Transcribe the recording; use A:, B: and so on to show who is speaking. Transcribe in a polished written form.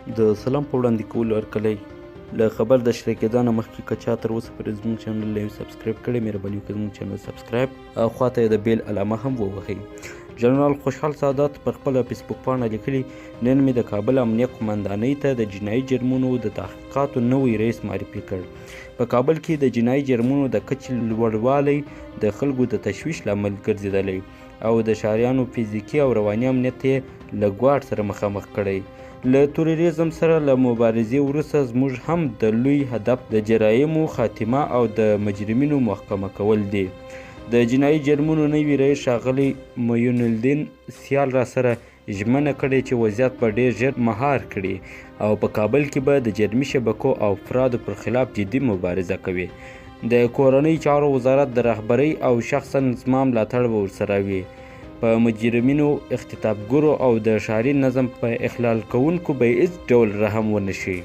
A: د سلام په وړاندې کولو هرکلی. له خبر د شریکېدا نه مخکې که چا تر اوسه پورې زموږ چینل نه سبسکرایب کړی، مهرباني وکړئ زموږ چینل سبسکرایب او خواته یې د بیل علامه هم ووهئ. جنرال خوشحال سادات پر خپله فیسبوک پاڼه لیکلي، نن مې د کابل امنیه قومندانۍ ته د جنایي جرمونو د تحقیقاتو نوی رئیس معرفي کړ. په کابل کې د جنایي جرمونو د کچې لوړوالی د خلکو د تشویش لامل ګرځېدلی او د ښاریانو فزیکي او رواني امنیت یې له ګواښ سره مخامخ کړی. له تروریزم سره له مبارزې وروسته زموږ هم د لوی هدف د جرایمو خاتمه او د مجرمینو محکمه کول دي. د جنایي جرمونو نوي رئیس ښاغلی معین الدین سیال راسره ژمنه کړې چې وضعیت به ډېر ژر مهار کړي او په کابل کې به د جرمي شبکو او افرادو پر خلاف جدي مبارزه کوي. د کورنیو چارو وزارت د رهبرۍ او شخصا زما ملاتړ به ورسره وي. په مجرمینو، اختطافګرو او د ښاري نظم په اخلال کوونکو به هیڅ ډول رحم ونه شي.